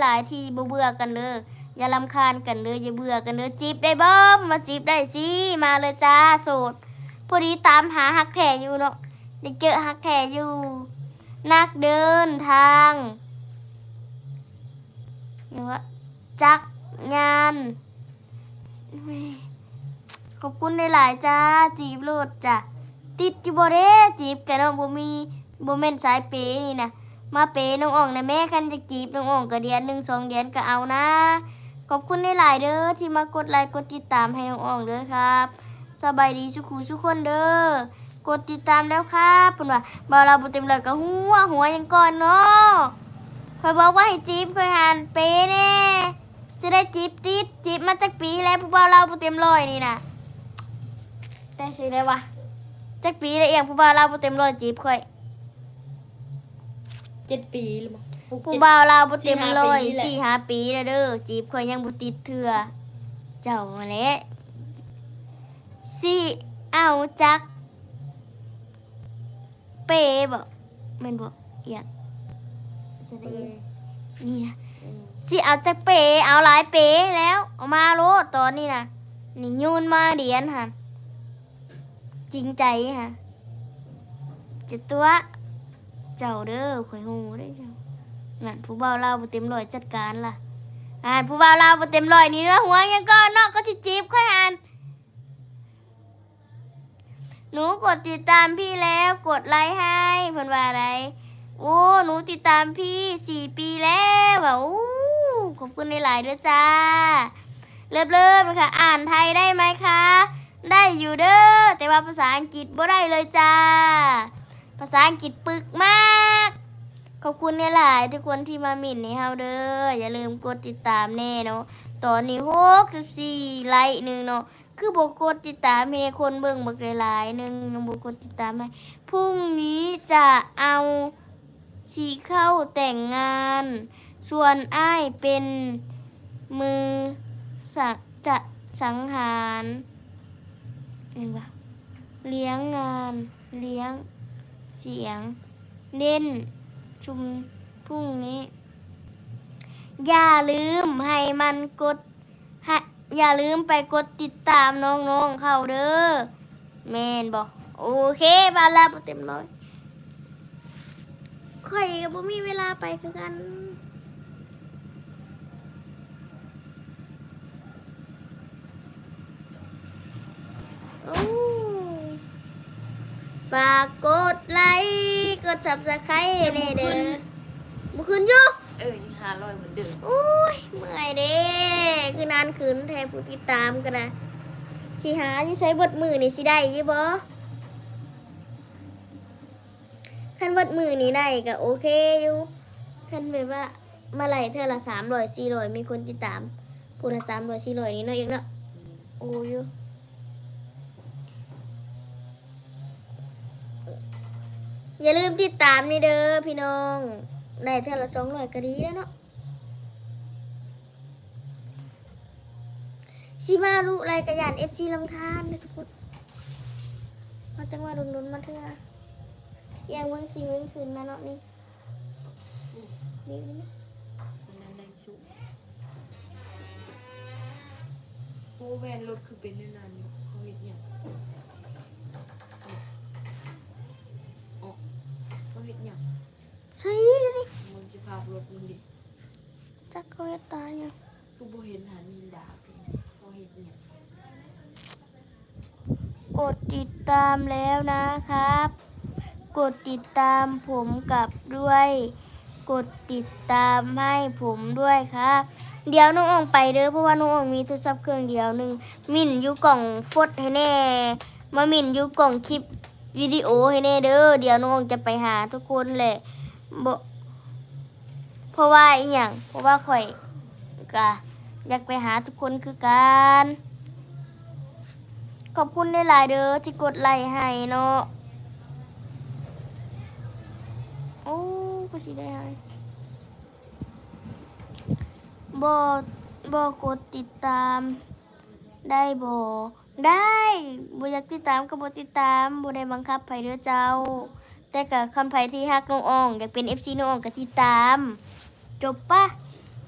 ຫຼາຍທີ່ບໍ່ເບື່ອກັນເດີ້ ຢ່າລຳຄານກັນເດີ້ ຢ່າເບື່ອກັນເດີ້ ຈີບໄດ້ບໍ່? ມາຈີບໄດ້ຊິ ມາເລີຍຈ້າ ໂສດ ພໍດີຕາມຫາຮັກແທ້ຢູ່ເນາະ ຢາກເຈີຮັກແທ້ຢູ່ ນັກເດີນທາງ ຫຍັງວະ ຈັກຍານ ຂອບຄຸນຫຼາຍໆຈ້າ ຈີບໂລດຈ້າ ຕິດຢູ່ບໍ່ເດ້ ຈີບກະເນາະ ບໍ່ມີ ບໍ່ແມ່ນສາຍເປນີ້ນະ ມາເປນ້ອງອອງແດ່ແມ້ ຄັນຢາກຈີບນ້ອງອອງກະເດືອນໜຶ່ງສອງເດືອນກະເອົານາ ຂອບຄຸນຫຼາຍໆເດີ້ ທີ່ມາກົດໄລກົດຕິດຕາມໃຫ້ນ້ອງອອງເດີ້ຄັບ ສະບາຍດີສູ່ຄູ່ສູ່ຄົນເດີ້ ກົດຕິດຕາມແລ້ວຄັບ ເພິ່ນວ່າ ບ່າວລາວບໍ່ເຕັມຮ້ອຍກະຫົວ ຫົວຫຍັງກ່ອນເນາະ ຂ້ອຍບອກວ່າໃຫ້ຈີບ ຂ້ອຍຫັ້ນເປແດ່ ຊິໄດ້ຈີບຕິດ ຈີບມາຈັກປີແລ້ວ ຜູ້ບ່າວລາວບໍ່ເຕັມຮ້ອຍນີ້ນະ ແຕ່ຊິໄດ້ວະ ຈັກປີແລ້ວ ອີ່ຫຍັງ ຜູ້ບ່າວລາວບໍ່ເຕັມຮ້ອຍຈີບຂ້ອຍ ເຈັດປີແລ້ວບໍ່ ຫົກ ເຈັດ ຜູ້ບ່າວລາວບໍ່ເຕັມຮ້ອຍ ສີ່ຫ້າປີແລ້ວ ສີ່ຫ້າປີແລ້ວເດີ້ ຈີບຂ້ອຍຍັງບໍ່ຕິດເທື່ອ ເຈົ້າຫັ້ນແຫຼະ ຊິເອົາຈັກ ເປບໍ ແມ່ນບໍ່ ອີ່ຫຍັງ ສະຫຼະອີ ເອີ ນີ້ນະ ເອີ ຊິເອົາຈັກເປ ເອົາຫຼາຍເປແລ້ວ ເອົາມາໂລດຕອນນີ້ນະ ນີ້ໂຍນມາຫຼຽນຫັ້ນ ຈິງໃຈຫັ້ນ ຈະຕົວະ ເຈົ້າເດີ້ ຂ້ອຍຮູ້ເດ້ເຈົ້າ ນັ້ນ ຜູ້ບ່າວລາວບໍ່ເຕັມຮ້ອຍ ຈັດການລະ ອ່າ ຜູ້ບ່າວລາວບໍ່ເຕັມຮ້ອຍນີ້ ຫົວຫຍັງກ່ອນເນາະ ກໍຊິຈີບຂ້ອຍຫັ້ນ ໜູກົດຕິດຕາມພີ່ແລ້ວ ກົດໄລໃຫ້ ເພິ່ນວ່າໃດ ໂອ້ ໜູຕິດຕາມພີ່ສີ່ປີແລ້ວ ວ່າ ໂອ້ ຂອບຄຸນຫຼາຍໆເດີ້ຈ້າ ເລີບໆ ນະຄະ ອ່ານໄທໄດ້ໄໝຄະ ໄດ້ຢູ່ເດີ້ ແຕ່ວ່າພາສາອັງກິດບໍ່ໄດ້ເລີຍຈ້າ ພາສາອັງກິດປຶກມາກ ຂອບຄຸນຫຼາຍໆທຸກຄົນທີ່ມາໝິ່ນໃຫ້ເຮົາເດີ້ ຢ່າລືມກົດຕິດຕາມແນ່ເນາະ ຕອນນີ້ຫົກສິບສີ່ໄລໜຶ່ງເນາະ ຄືບໍ່ກົດຕິດຕາມໃຫ້ແນ່ ຄົນເບິ່ງບັກຫຼາຍໆໜຶ່ງ ຍັງບໍ່ກົດຕິດຕາມໃຫ້ ພຸ່ງນີ້ຈະເອົາ ຊິເຂົ້າແຕ່ງງານ ສ່ວນອ້າຍເປັນມືສະ ຈະສັງຫານ ແມ່ນບໍ່? ລ້ຽງງານ ລ້ຽງສຽງ ເນັ້ນຊຸມພຸ່ງນີ້ ຢ່າລືມໃຫ້ມັນກົດ ຫະ ຢ່າລືມໄປກົດຕິດຕາມນ້ອງໆເຂົາເດີ້ ແມ່ນບໍ່? ໂອເຄ ບ່າວລາວບໍ່ເຕັມຮ້ອຍ ຂ້ອຍກໍບໍ່ມີເວລາໄປຄືກັນ ໂອ້ ຝາກກົດໄລ ກົດຊັບສະໄຄຣບ ໃຫ້ແນ່ເດີ້ ບໍ່ຂຶ້ນຢູ່ ເອີ ຫ້າຮ້ອຍເໝືອນເດີມ ໂອ້ຍ ເມື່ອຍເດ້ ຄືນານຂຶ້ນແທ້ ຜູ້ຕິດຕາມກໍໄດ້ ຊິຫາຢູ່ໃສເບິດມື້ນີ້ ຊິໄດ້ຢູ່ບໍ່? ຄັນເບິດມື້ນີ້ໄດ້ກໍໂອເຄຢູ່ ຄັນແບບວ່າມາໄລ່ເທື່ອລະສາມຮ້ອຍ ສີ່ຮ້ອຍ ມີຄົນຕິດຕາມ ຜູ້ລະສາມຮ້ອຍ ສີ່ຮ້ອຍ ນີ້ເນາະ ເອກເນາະ ໂອຢູ່ ຢ່າລືມຕິດຕາມນີ້ເດີ້ພີ່ນ້ອງ ໄດ້ເທື່ອລະສອງຮ້ອຍກໍດີແລ້ວເນາະ ຊິມາລຸໄລກະຢ້ານເອັຟຊີລຳຄານເດີ້ທຸກຄົນ ເຮົາຈັ່ງວ່າດົນໆມາເທື່ອ ຢ່າງເບິ່ງຊິເບິ່ງຄືນມາເນາະນີ້ ນີ້ ນີ້ ໂອ້ ແວ່ນລົດຄືເປັນແນວນັ້ນຢູ່ ເຂົາເຮັດຫຍັງ? ເຂົາເຮັດຫຍັງ? ໃສ່ນີ້ ເບິ່ງສະພາບລົດມັນດິ ຈັກເຂົາເຮັດຕາຫຍັງ ຄືບໍ່ເຫັນຫານິນດາເພິ່ນ ເຂົາເຮັດຫຍັງ? ກົດຕິດຕາມແລ້ວນະຄັບ ກົດຕິດຕາມຜົມກັບດ້ວຍ ກົດຕິດຕາມໃຫ້ຜົມດ້ວຍຄັບ ດຽວນ້ອງອອງໄປເດີ້ ເພາະວ່ານ້ອງອອງມີໂທລະສັບເຄື່ອງດຽວໜຶ່ງ ໝິ່ນຢູ່ກ້ອງໂຟດໃຫ້ແນ່ ມາໝິ່ນຢູ່ກ້ອງຄລິບວິດີໂອໃຫ້ແນ່ເດີ້ ດຽວນ້ອງອອງຈະໄປຫາທຸກຄົນແຫຼະ ບໍ່ ເພາະວ່າອີ່ຫຍັງ? ເພາະວ່າຂ້ອຍກະຢາກໄປຫາທຸກຄົນຄືກັນ. ຂອບຄຸນຫຼາຍໆເດີ້ທີ່ກົດໄລໃຫ້ເນາະ. ໂອ້ ຄືຊິໄດ້ ບໍ່ ບໍ່ກົດຕິດຕາມໄດ້ບໍ່? ໄດ້ ບໍ່ຢາກຕິດຕາມກໍບໍ່ຕິດຕາມ ບໍ່ໄດ້ບັງຄັບໃຜເດີ້ເຈົ້າ. ແຕ່ກໍຄັນໃຜທີ່ຮັກນ້ອງອອງ ຢາກເປັນເອັຟຊີນ້ອງອອງກໍຕິດຕາມ ຈົບປະ.